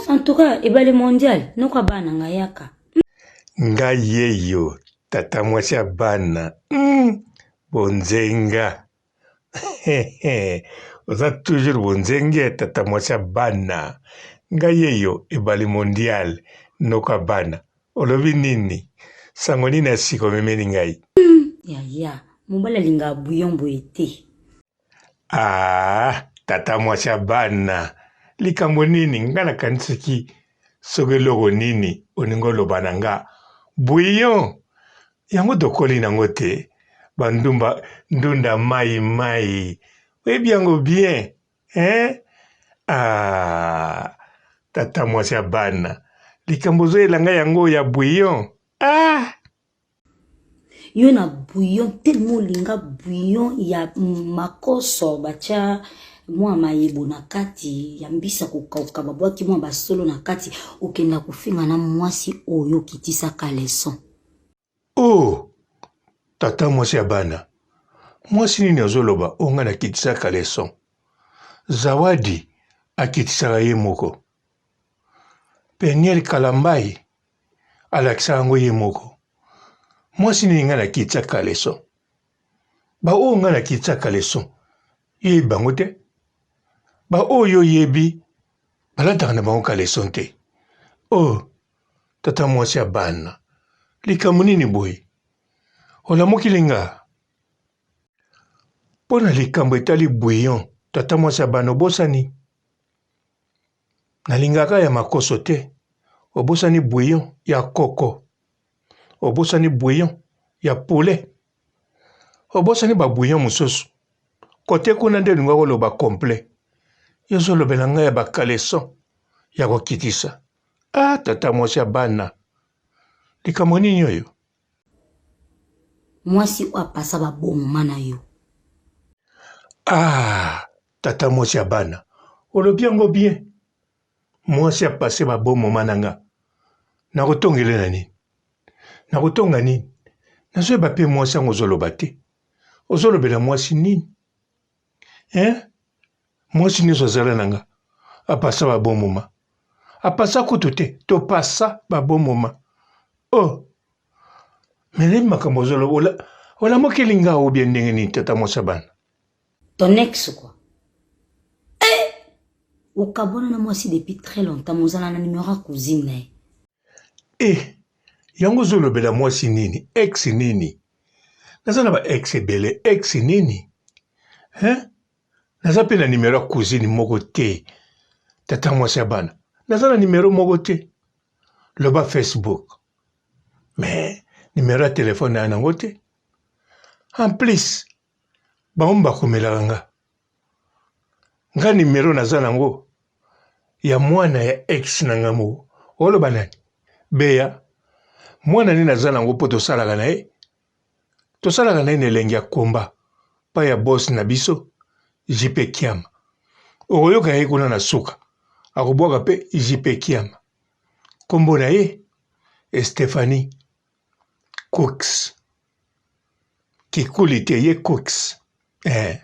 En tout cas, ebale mondial, noko bana nga yaka. Nga yeyo, tata mwasi ya bana. Bonzenga. Oza toujours bonzenge, tata mwasi ya bana. Nga yeyo, ebale mondial, noko ya bana. Olobi nini? Sango nini ya sika omemeli ngai? Yaya, mobali alingaka bouillon boye te. Ah, tata mwasi ya bana, likambo nini? Nga nakanisaki soki eloko nini olingi oloba na nga. Bouillon yango tokoli nango te, bandumba ndunda mai mai, oyebi yango bien hein? Ah, tata mwasi ya bana, likambo ozoyela nga yango ya bouillon. Ah! Yo na bouillon tellement olinga bouillon ya makoso batia mwa mayebo na kati ya mbisa kokauka babwaki mwa basolo na kati okenda kofinga na mwasi oyo okitisa caleçon. Oh tata mwasi ya bana mwasi nini ozoloba oyo ngai nakitisa caleçon Zawadi akitisaka ye moko Peniel Kalambayi alakisaka yango ye moko. Mwasi nini ngai nakitisa caleçon? Ba oyo ngai nakitisa caleçon, yo oyebi bango te? Ba oyo yo oyebi balataka na bango caleçon te. Oh, tata mwasi ya bana, likambo nini boye? Olamukili nga? Mpo na likambo etali bouillon, tata mwasi ya bana obosani? Nalingaka ya makoso te. Obosani bouillon ya koko. Obosani bouillon ya poulet. Obosani ba bouillon mosusu. Kote kuna nde olingaki oloba complet. Yo ozolobela ngai ya ba caleçon ya kokitisa. Ah tata mwasi ya bana. Likambo nini oyo? Mwasi oyo apasa ba bon moment na yo. Ah tata mwasi ya bana olobi yango bien mwasi a passe ba bon moment na nga nakotongele na nini nakotonga nini nazoyeba pe mwasi yango ozoloba te ozolobela mwasi nini hein mwasi nyonso azala na nga apasa ba bon moment apasa kutu te topasa ba bon moment oh me nayebi makambo ozoloba olamokeli nga obie ndenge nini tata mwasi ya bana ton ex quoi eh! Okabwana na mwasi depuis très longtemps mozala na numero ya cousine na ye eh yango ozolobela mwasi nini ex nini naza na ba ex ebele ex nini hein naza mpe na numero ya cousine moko te tata mwasi ya bana naza na numero moko te loba facebook mais numero ya telefone na yango te en plus bango bakomelaka nga nga numero naza nango ya mwana ya ex na nga moko oloba nani beya mwana nini naza nango mpo tosalaka na ye tosalaka na ye na elengi ya komba pa ya boss na biso JP Kiama okoyoka ye kuna na suka akobwaka mpe JP Kiama nkombo na ye Stephanie Cooks kikuli te ye Cooks eh.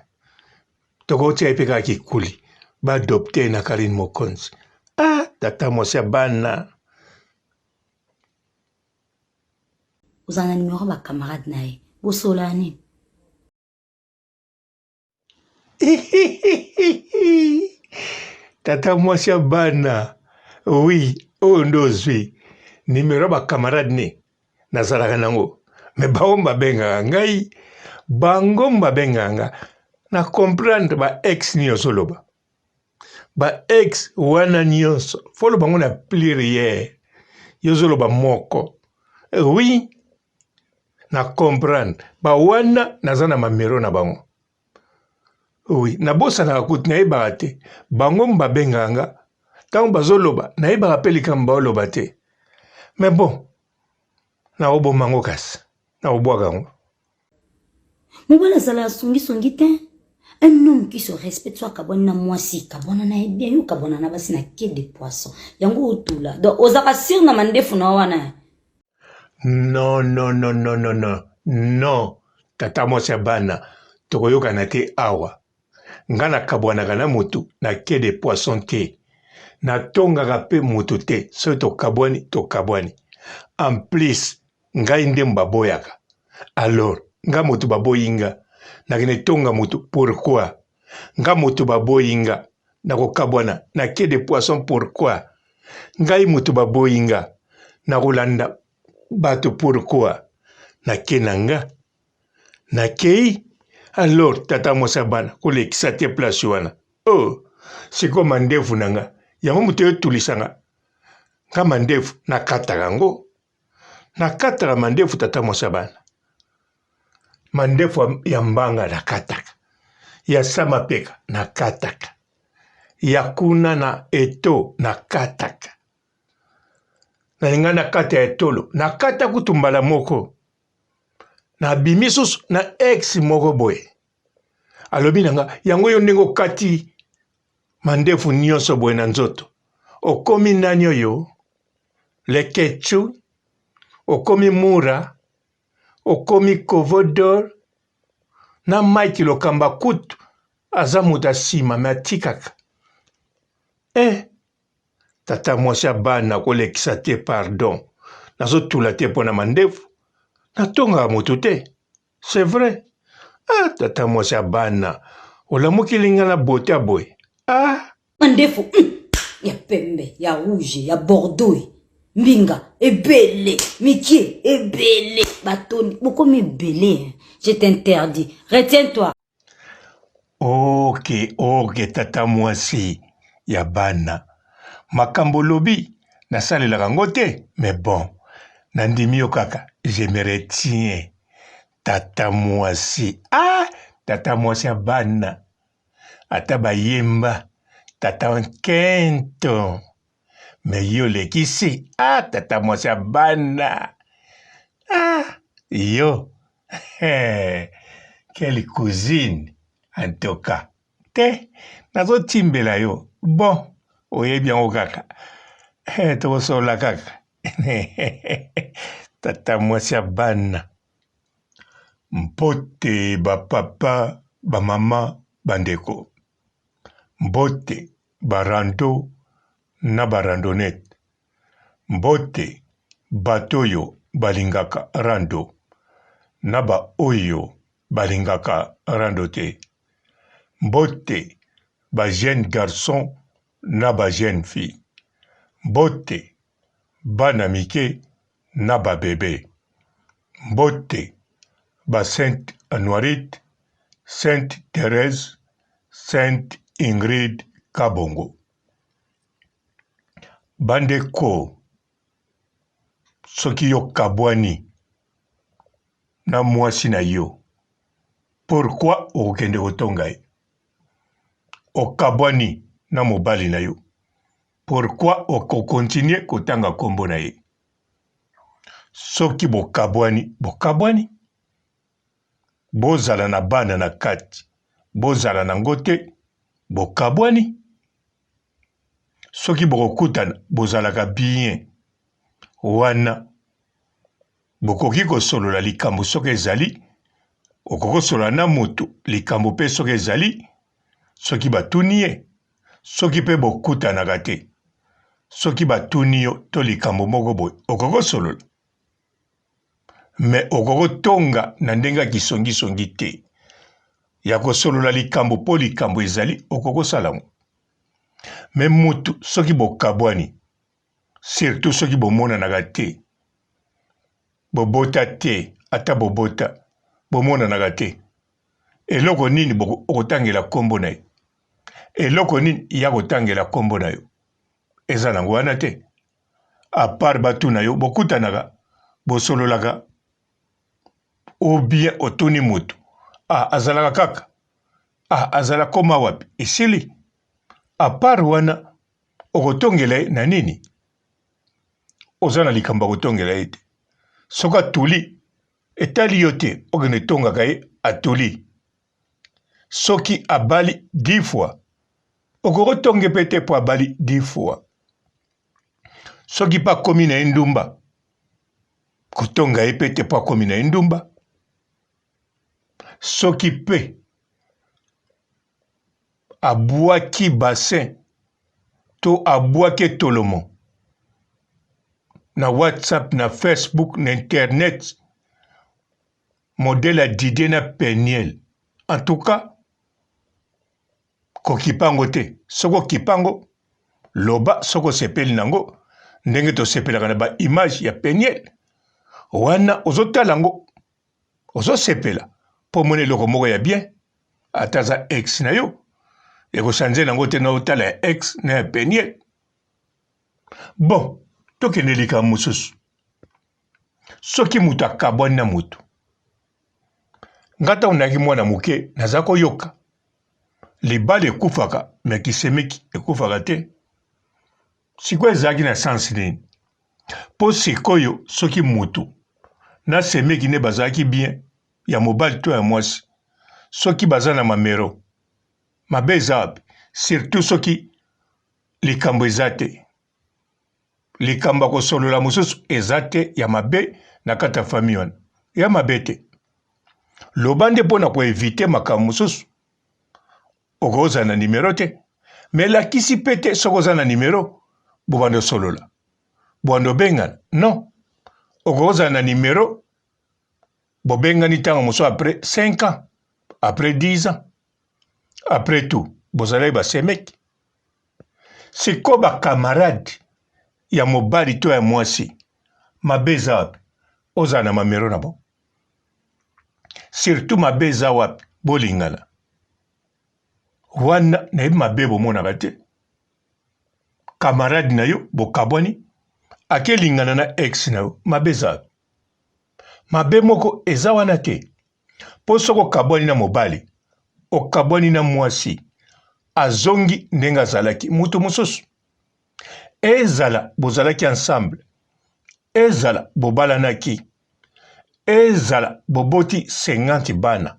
Tokotia ye mpe kaka kikuli baadopte na Karine Mokonzi ah, tata mwasi ya bana ozala na numero ya bacamarade na ye bosolaa nini Tata mwasi ya bana oui oyo nde ozwi numero ya bacamarade ne nazalaka nango me bango babengaka ngai bango babengaka nga na comprendre ba ex nini ozoloba ba ex wana nyonso fo bango na pluriel yo ozoloba moko oui na comprendre ba wana naza na mamero na bango oui nabosanaka kutu nayebaka te bango babengaka nga ntango bazoloba nayebaka mpe likambo baoloba te mais bon nakoboma yango kasi nakobwaka yango mobali azala songisongi te un homme qui se respecte so akabwani na mwasi kabwana na ye bien yo kabwana na basi na queue de poisson yango otula donc ozalaka sire na mandefu na wana non non non non non non non tata mwasi ya bana tokoyokana te awa nga nakabwanaka na motu na queue de poisson te. Natongaka pe mutu te soki tokabwani tokabwani en plus ngai nde baboyaka alors nga mutu baboyi nga nakende tonga mutu pourquoi nga mutu baboyi nga nakokabwana na queue de poisson pourquoi ngai mutu baboyi nga nakolanda bato pourquoi nake na nga nakei alors tata mwasi ya bana kolekisa te place wana Oh, sikoyo mandefu na nga yango moto etulisa nga nga mandefu nakataka yango nakataka mandefu tata mwasi ya bana mandefu ya mbanga nakataka ya sa mapeka nakataka ya kuna na eto nakataka nalinga nakata ya tolo nakata kutu mbala moko nabimi susu na ex moko boye Alobi na nga, yango yo ndenge okati mandefu nionso boye na nzoto, okomi nani oyo? Leketchou? Okomi Mura? Okomi Kovo d'or? Na Mike Lokamba kutu aza moto ya sima mais atikaka. Eh! Tata mwasi ya bana kolekisa te pardon. Nazotula te mpo na mandefu. Natongaka moto te. C'est vrai. Ah, tata mwasi ya bana. Olamukeli nga na beauté ya boye. Ah. Mandefu ya pembe, ya rouge, ya bordeaux. Mbinga ebele, mikie ebele, batoni bokomi ebele. Je t'interdis. Retiens-toi. Ok, ok, tata mwasi ya bana. Makambo olobi nasalelaka yango te, mais bon, nandimi yo kaka, je me retiens. Tata mwasi, ah, tata mwasi ya bana. Ata bayemba, tata nkento. Mais yo olekisi, ah, tata mwasi ya bana. Ah, yo. Quelle cousine en tout cas te nazotimbela yo bon oyebi yango kaka tokosolola kaka tata mwasi ya bana mpote ba papa ba mama bandeko mbote ba rando na ba randonnette Mbote bato oyo balingaka rando na ba oyo balingaka rando te. Mbote ba jeunes garçons na ba jeunes filles. Mbote bana mike na ba bebes. Mbote ba Sainte Anuarite, Sainte Therèse, Sainte Ingrid Kabongo. Bandeko, soki yo okabwani na mwasi na yo, pourquoi okokende kotonga ye? Okabwani na mobali na yo, pourquoi oko continuer kotanga kombo na ye? Soki bokabwani, bokabwani. Bozala na bana na kati, bozala na ngo te, bokabwani. Soki bokokutana bozalaka bien wana bokoki kosolola likambo soki ezali okoki kosolola na moto likambo mpe soki ezali soki batuni ye soki mpe bokutanaka te soki batuni yo to likambo moko boye okoki kosolola me okoki kotonga na ndenge ya kisongisongi te ya kosolola likambo mpo likambo ezali okoki kosala yango me mutu soki bokabwani surtout soki bomonanaka te bobota te ata bobota bomonanaka te eloko nini okotangela nkombo na ye eloko nini ya kotangela nkombo na yo eza nango wana te apart batuna yo bokutanaka bosololaka ou bien otuni mutu ah azalaka kaka ah azala koma wapi esili apart wana okotongela ye na nini oza na likambo ya kotongela ye te soki atuli etali yo te okende tongaka ye atuli soki abali 10 fois okoki kotonge mpe te mpo abali 10 fois soki mpe akomi na ye ndumba kotonga ye mpe te mpo akomi na ye ndumba soki mpe abwaki bassin. to abwaki etolomo na WhatsApp, na Facebook, na internet, modèle ya Didier na Peniel. En tout cas, kokipa yango te. Soki okipa yango, loba soki osepeli na yango, ndenge tosepelaka na ba image ya Peniel wana, ozotala yango ozosepela mpo omoni eloko moko ya bien, ata aza ex na yo, ekochange nango te na otala ya ex na ya Peniel. Bon, tokende likambo mosusu. Soki moto akabwani na moto, nga ntango nayaki mwana moke naza koyoka libala ekufaka me kisemeki ekufaka te. Sikoyo ezalaki na sens nini? Mpo sikoyo soki moto na semeki nde bazalaki bien ya mobali to ya mwasi, soki baza na mamero mabe eza wapi? Surtout soki likambo eza te, likambo ya kosolola mosusu eza te ya mabe na kati ya famille wana, ya mabe te. Loba nde mpo na koevite makambo mosusu. Okozala na nimero te, me elakisi mpe te soki oza na nimero bobanda osolola, bobanda obengana. Non, okozala na nimero bobengani ntango mosusu après 5 ans, après 10 ans, après tout bozalaki basemeki. Sikoyo ba camarade ya mobali to ya mwasi mabe eza wapi? Ozala na mamero na bango surtout mabe eza wapi? Bolingana wana nayebi mabe bomonaka te. Camarade na yo bokabwani akelingana na ex na yo, mabe eza wapi? Mabe moko eza wana te. Mpo soki okabwani na mobali, okabwani na mwasi, azongi ndenge azalaki moto mosusu. Ezala bozalaki ensemble, ezala bobalanaki, ezala boboti 50 bana,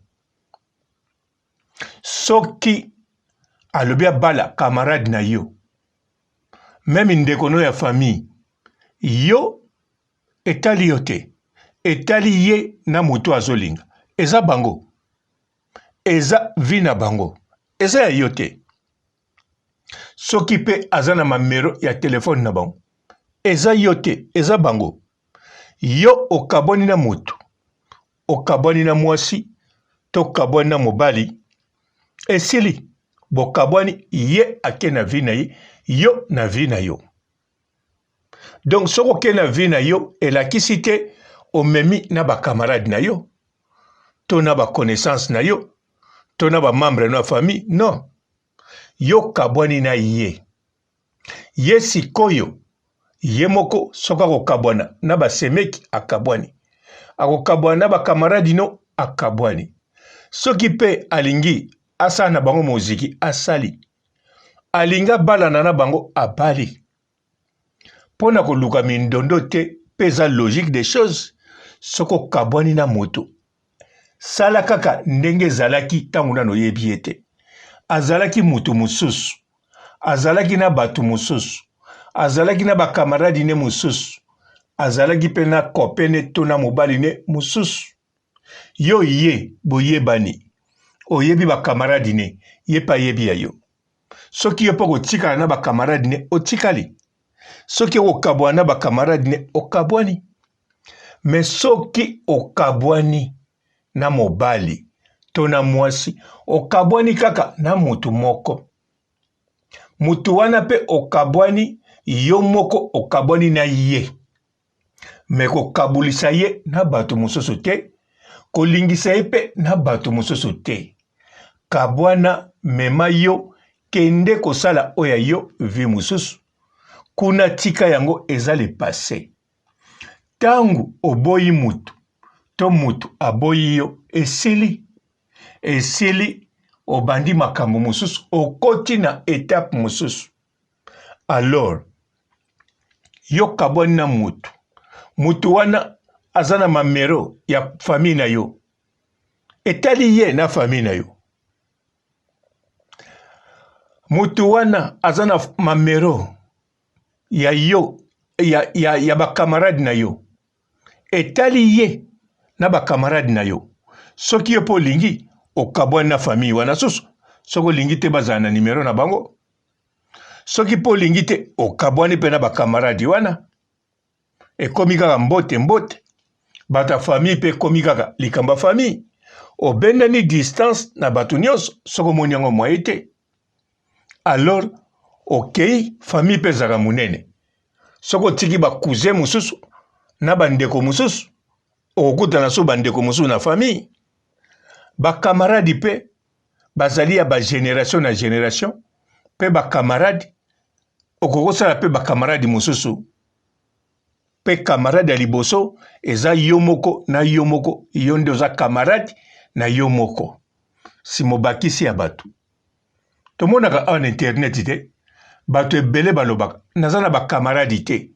soki alobi abala camarade na yo, meme ndeko no ya famille, yo Etali yo te. Etali ye na mutu azolinga. Eza bango. Eza vie na bango. Eza ya yo te. Soki pe aza na mamero ya telefone na bango. Eza yo te, eza bango. Yo okabwani na mutu, okabwani na mwasi, to okabwani na mobali, esili. Bokabwani, ye ake na vie na ye, yo na vie na yo. Donc soki okei na vie na yo elakisi te omemi na ba camarade na yo to na ba connaissance na yo to na ba membre na famille non. Yo kabwani na ye. Ye sikoyo ye moko soki akokabwana na ba semeki akabwani. Akokabwana na ba camarade no akabwani. Soki pe alingi asala na bango moziki asali. Alingi abalana na bango abali. Mpo na koluka mindondo te mpe eza logique des choses, soki okabwani na moto sala kaka ndenge ezalaki ntango nano oyebi ye te. Azalaki moto mosusu, azalaki na bato mosusu, azalaki na bakamaradi ne mosusu, azalaki mpe na copain ne to na mobali ne mosusu. Yo ye boyebani, oyebi bakamaradi ne, ye mpe ayebi ya yo. Soki yo mpe okotikala na bakamaradi ne, otikali. Soki okokabwana na bakamaradi ne, okabwani. Me soki okabwani na mobali to na mwasi, okabwani kaka na motu moko. Motu wana mpe okabwani yo moko, okabwani na ye. Me kokabulisa ye na bato mosusu te, kolingisa ye mpe na bato mosusu te. Kabwana, mema yo, kende kosala oyo ya yo vie mosusu. Kuna tika yango eza le passe. Tango oboyi mutu to mutu aboyi yo esili esili obandi makambo mosusu okoti na etape mosusu alors yo kabwani na mutu mutu wana aza na mamero ya famille na yo etali ye na famille na yo mutu wana aza na mamero ya yo ya, ya, ya bakamarade na yo etali ye na bakamarade na yo soki yo mpe olingi okabwani na famille wana susu soki olingi te bazala na nimero na bango. Soki mpe olingi te, okabwani mpe na bakamaradi wana. Ekomi kaka mbote mbote. Bato ya famille mpe ekomi kaka likambo ya famille. Obendani distance na bato nyonso soki omoni yango moye te. Alors okei, famille mpe ezalaka monene. Soki otiki ba cousin mosusu na bandeko mosusu, okokutana so bandeko mosusu na famille. Ba camarade mpe bazali ya ba generation na generation mpe ba camarade, okoki kosala mpe ba camarade mosusu mpe camarade ya liboso eza yo moko na yo moko, yo nde oza camarade na yo moko. Sima obakisi ya bato. Tomonaka awa na internet te, bato ebele balobaka naza na ba camarade te,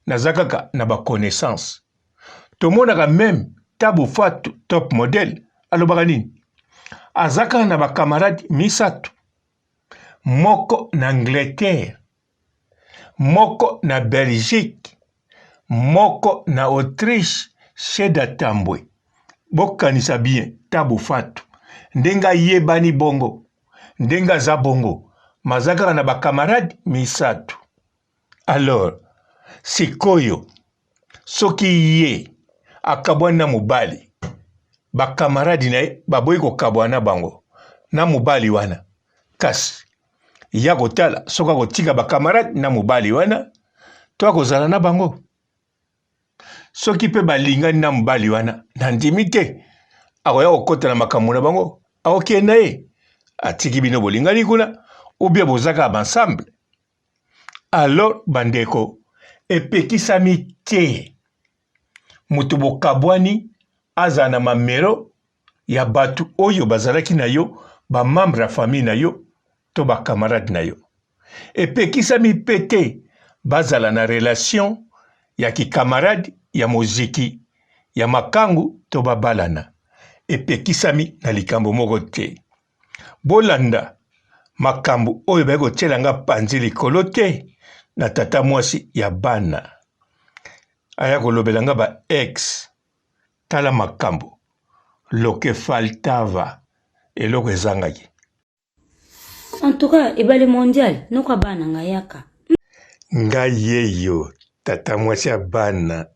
naza kaka na ba connaissance. Tomonaka meme Tabu Fatu top model alobaka nini? Aza kaka na ba camarade misato, moko na Angleterre, moko na Belgique, moko na Autriche Sheda Tambwe. Bokanisa bien Tabu Fatu ndenge ayebani bongo, ndenge aza bongo, maza kaka na ba camarade misato. Alors sikoyo soki ye akabwani na mobali, ba camarade na ye baboyi kokabwana na bango na mobali wana, kasi ye akotala soki akotika ba camarade na mobali wana to akozala na bango. Soki mpe balingani na mobali wana, nandimi te akoya kokota na makambo na bango, akokende na ye atiki bino bolingani kuna, ou bien boza kaka ba ensemble. Alors bandeko, epekisami te moto bokabwani azala na mamero ya bato oyo bazalaki na yo, ba membre ya famille na yo to ba camarade na yo. Epekisami mpe te bazala na relation ya kikamarade ya moziki, ya makangu to babalana. Epekisami na likambo moko te. Bolanda makambo oyo baye kotiela nga panzi likolo te na tata mwasi ya bana. Aya kolobela nga ba ex. Tala makambo. Lo que faltava. Eloko ezangaki. En tout cas, ebale mondial, noka bana nga yaka. Nga yeyo tata mwasi ya bana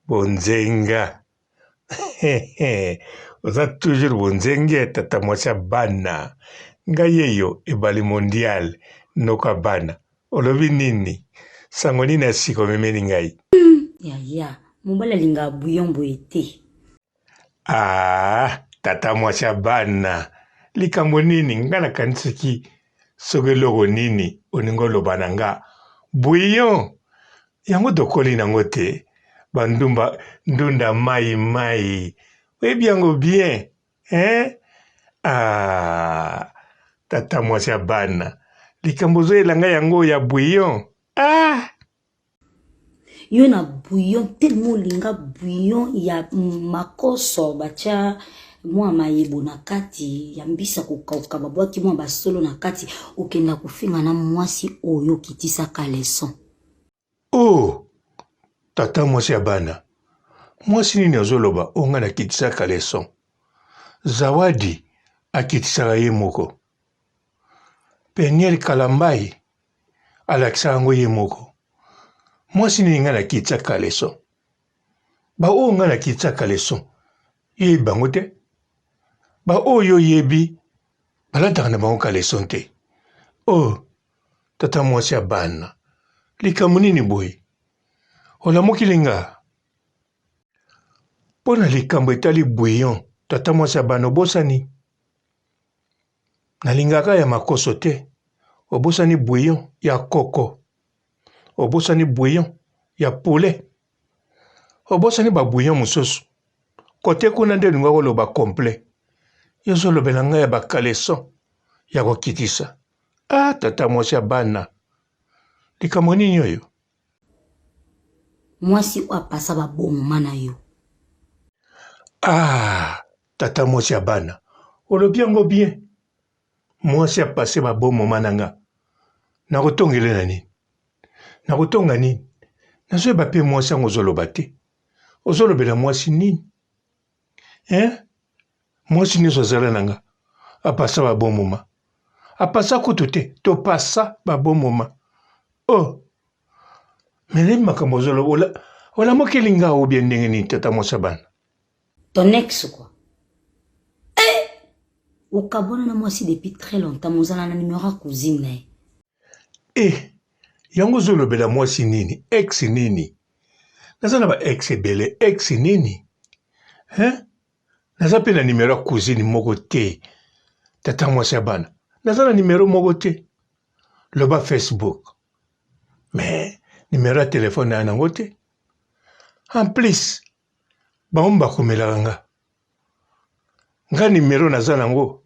bonzenga oza toujours bonzenge tata mwasi ya bana nga yeyo ebale mondial noko ya bana olobi nini sango nini ya sika omemeli ngai. Yaya, mobali alingaka bouillon boye te. Ah, tata mwasi ya bana, likambo nini? Nga nakanisaki soki eloko nini olingi oloba na nga. Bouillon yango tokoli nango te, ba ndumba ndunda mayi mayi, oyebi yango bien hein? Ah, tata mwasi ya bana, likambo ozoyela nga yango ya bouillon ah! Yo na bouillon tellement olinga bouillon ya makoso batia mwa mayebo na kati ya mbisa kokauka babwaki mwa basolo na kati okenda kofinga na mwasi oyo okitisa caleçon. Oh tata mwasi ya bana mwasi nini azoloba oyo ngai nakitisa caleçon zawadi akitisaka ye moko peniel kalambayi alakisaka yango ye moko. Mwasi nini ngai nakitisa caleçon? Ba oyo ngai nakitisa caleçon, yo oyebi bango te? Ba oyo yo oyebi balataka na bango caleçon te. Oh, tata mwasi ya bana, likambo nini boye? Olamukili nga? Mpo na likambo etali bouillon, tata mwasi ya bana obosani? Nalingaka ya makoso te. Obosani bouillon ya koko. Obosani bouillon ya poulet. Obosani ba bouillon mosusu. Kote kuna nde olingaki oloba complet. Yo ozolobela ngai ya ba caleçon ya kokitisa. Ah tata mwasi ya bana. Likambo nini oyo? Mwasi oyo apasa ba bon moment na yo. Ah tata mwasi ya bana olobi yango bien mwasi a passe ba bon moment na nga nakotongele na nini nakotonga nini nazoyeba pe mwasi yango ozoloba te ozolobela mwasi nini hein mwasi nyonso azala na nga apasa ba bon moment. Apasa kutu te, topasa ba bon moment. Oh! Mais nayebi makambo ozoloba, olamukeli nga ou bien ndenge nini tata mwasi ya bana? Ton ex quoi. Eh! Okabwana na mwasi depuis très longtemps, mais ozala na numero ya cousine na ye. Eh! Yango ozolobela mwasi nini? Ex nini? Naza na ba ex ebele, ex nini? Hein? Naza pe na numero ya cousine moko te. Tata mwasi ya bana. Naza na numero moko te. Loba Facebook. Mais numero ya telefone na yango te. En plus, bango bakomelaka nga. Nga numero naza nango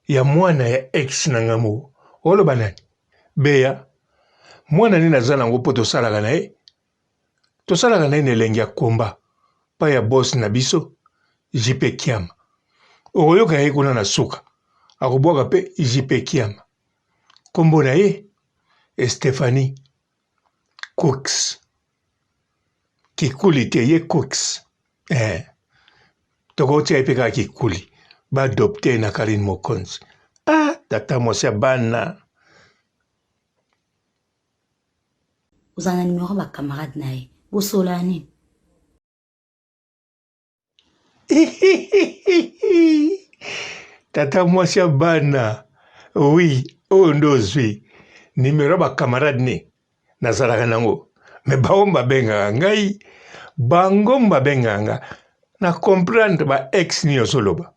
ya mwana ya ex na nga moko. Oloba nani? Bea. Mwana nini naza nango mpo tosalaka na ye? Tosalaka na ye na elengi ya combat pa ya boss na biso JP Kiama. Okoyoka ye kuna na suka akobwaka pe JP Kiama. Kombo na ye Estephanie Cooks. Kikuli te ye Cooks. Eh. Tokotia ye pe kaka Kikuli. Ba adopte na Carine Mokonzi. Ah, tata mwasi ya bana. Ozala na numero ya ba camarade na ye bosololaka nini? Tata mwasi ya bana oui oyo nde ozwi numero ya ba camarade ne nazalaka nango me bango babengaka ngai bango babengaka nga na comprendre ba ex nini ozoloba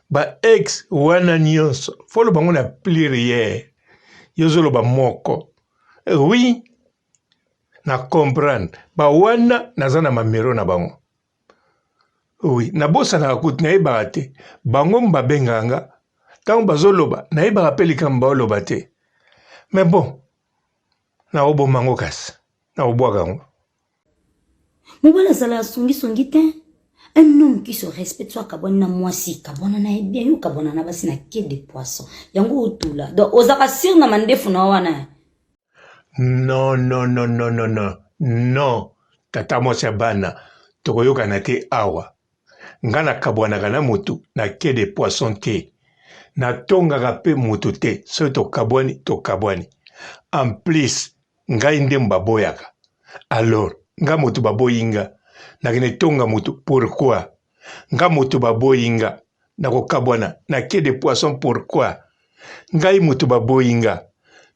Ba ex wana nionso faut oloba ngo na pluriel yo ozoloba moko oui na comprendre ba wana naza na mamero na bango oui nabosanaka kutu nayebaka te bango babengaka nga ntango bazoloba nayebaka mpe likambo baoloba te mais bon nakoboma yango kasi nakobwaka yango Mobali azalaka songi songi te. Un homme qui se respecte soit kabwana na mwasi, kabwana na ye bien, yo kabwana na basi na queue de poisson. Yango otula. Donc ozaka sur na mandefu na wana. Non non non non non non non tata mwasi ya bana tokoyokana te awa nga nakabwanaka na mutu na queue de poisson te natongaka pe mutu te soki tokabwani tokabwani en plus Ngai nde baboyaka alors nga mutu baboyi nga nakende tonga mutu pourquoi nga mutu baboyi nga nakokabwana na queue de poisson pourquoi ngai mutu baboyi nga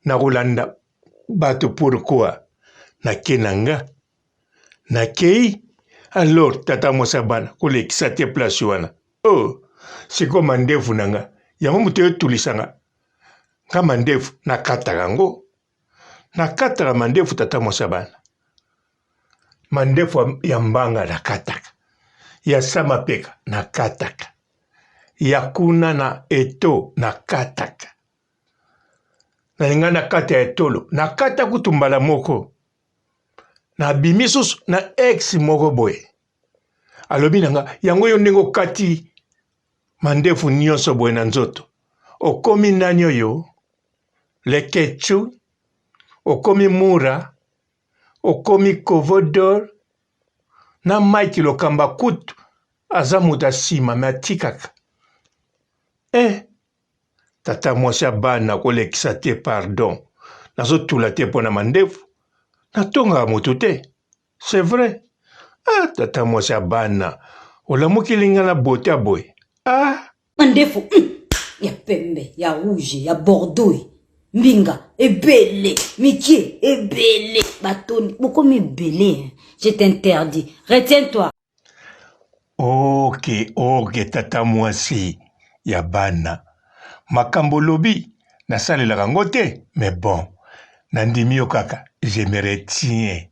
nakolanda bato pourquoi nake na nga nakei alors tata mwasi ya bana kolekisa te place wana oh sikoyo mandefu na nga yango moto etulisa nga nga mandefu nakataka yango Nakataka mandefu tata mwasi ya bana. Mandefu ya mbanga nakataka. Ya sa mapeka nakataka. Ya kuna na eto nakataka. Nalinga nakata ya tolo. Nakata kutu mbala moko. Nabimi susu na ex moko boye. Alobi na nga yango yo ndenge okati mandefu nyonso boye na nzoto. Okomi nani oyo? Leketchou okomi mura okomi kovo d'or na Mike lokamba kutu aza moto ya sima me atikaka eh tata mwasi ya bana kolekisa te pardon nazotula te mpo na mandefu natongaka moto te c'est vrai ah tata mwasi ya bana olamukeli nga na beauté ya boye ah Mandefu ya pembe ya rouge ya bordeaux mbinga ebele mikie ebele batondi bokomi ebele je t'interdis retiens toi Ok ok tata mwasi ya bana makambo olobi nasalelaka yango te mais bon nandimi yo kaka je me retiens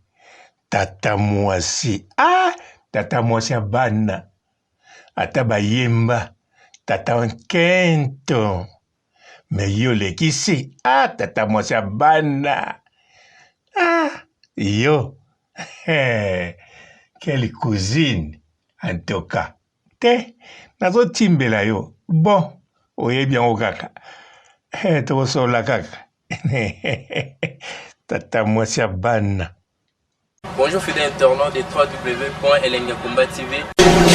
tata mwasi ah tata mwasi ya bana ata bayemba tata nkento me yo olekisi ah tata mwasi ya bana ah yo quelle cousine en tout cas te nazotimbela yo bon oyebi yango kaka tokosolola kaka tata mwasi ya bana Bonjour fidèles internautes de www.elengiyakomba TV.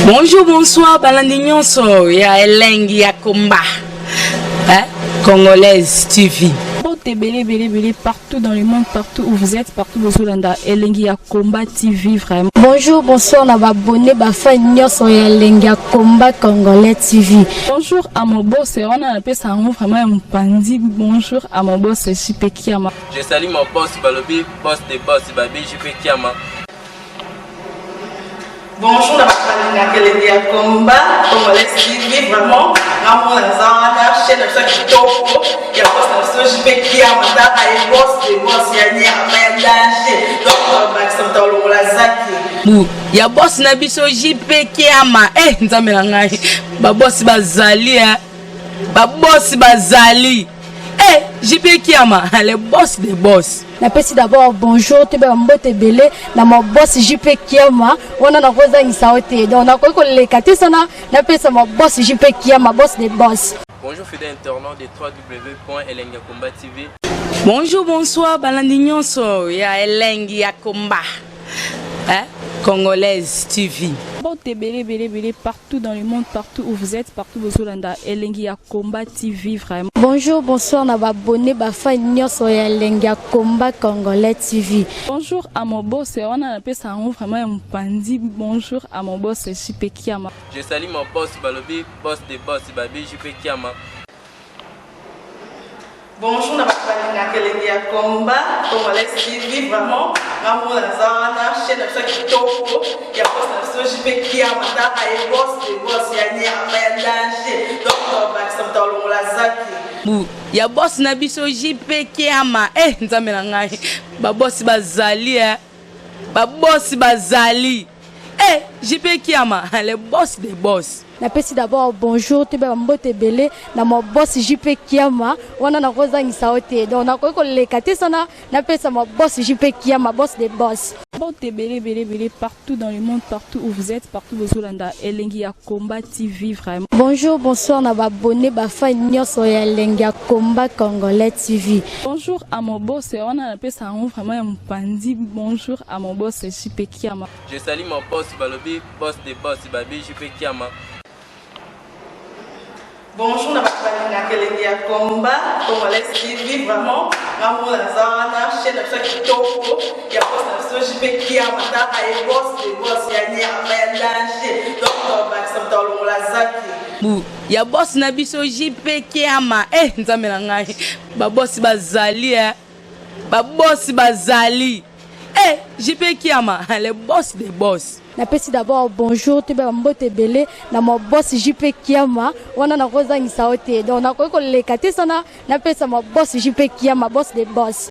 Bonjour, bonsoir, balandi nyonso ya elengi ya komba. Hein? Congolaise TV. Mbote ebele ebele ebele partout dans le monde, partout où vous êtes, partout bozolanda Elengi ya Combat TV vraiment. Bonjour, bonsoir na ba abonné ba fan nyonso ya Elengi ya Combat Congolais TV. Bonjour à mon boss, wana napesa yango vraiment ya mopanzi. Bonjour à mon boss JP Kiama. Je salue mon boss balobi, boss de boss babi JP Kiama. Bonjour na bato balingaka Elengi ya Combat Congolais TV, vraiment ngamona naza wana chaîne na biso ya kitoko ya boss na biso JP Kiama, taka ye boss de boss ya nyama ya danger, donc bakisa moto alongola zaki Bu ya boss na biso JP Kiama. Eh Nzambe na ngai, ba boss bazali eh. Ba boss bazali. Eh JP Kiama, le boss de boss. Napesi d'abord bonjour toyeba mbote ebele na ma boss JP Kiama, wana nakozangisa yo te, donc nakoki koleka te sana napesa ma boss JP Kiama, boss de boss. Bonjour fidèles internautes de www.elengiyakomba TV. Bonjour, bonsoir balandi nyonso ya Elengi ya Combat, hein? Congolaise TV. Mbote ebele ebele ebele partout dans le monde, partout où vous êtes, partout bozolanda Elengi ya Combat TV vraiment. Bonjour, bonsoir na ba abonné ba fan nyonso ya Elengi ya Combat Congolais TV. Bonjour à mon boss, wana napesa yango vraiment ya mopanzi. Bonjour à mon boss JP Kiama. Je salue mon boss balobi, boss de boss babi JP Kiama. Bonjour na bato balingaka Elengi ya Combat Congolais TV, vraiment ngamona naza wana chaîne na biso ya kitoko ya boss na biso JP Kiama, taka ye boss de boss ya nyama ya danger, donc bakisa moto alongola zaki Bu ya boss na biso JP Kiama. Eh Nzambe na ngai, ba boss bazali eh. Ba boss bazali. Eh JP Kiama, le boss de boss. Napesi d'abord bonjour toyeba mbote ebele na ma boss JP Kiama, wana nakozangisa yo te, donc nakoki koleka te sana napesa ma boss JP Kiama, boss de boss. Mbote ebele ebele ebele partout dans le monde, partout où vous êtes, partout bozolanda Elengi ya Combat TV vraiment. Bonjour, bonsoir na ba abonné ba fan nyonso ya Elengi ya Combat Congolais TV. Bonjour à mon boss, wana napesa yango vraiment ya mopanzi. Bonjour à mon boss JP Kiama. Je salue mon boss balobi, boss de boss babi JP Kiama. Bonjour na bato balingaka Elengi ya Combat Congolais TV, vraiment ngamona naza wana chaîne na biso ya kitoko ya boss na biso JP Kiama, taka ye boss de boss ya nyama ya danger, donc bakisa moto alongola zaki Bu ya boss na biso JP Kiama. Eh Nzambe na ngai, ba boss bazali eh. Ba boss bazali. Eh JP Kiama, le boss de boss. Napesi d'abord bonjour toyeba mbote ebele na ma boss JP Kiama, wana nakozangisa yo te, donc nakoki koleka te sana napesa ma boss JP Kiama, boss de boss.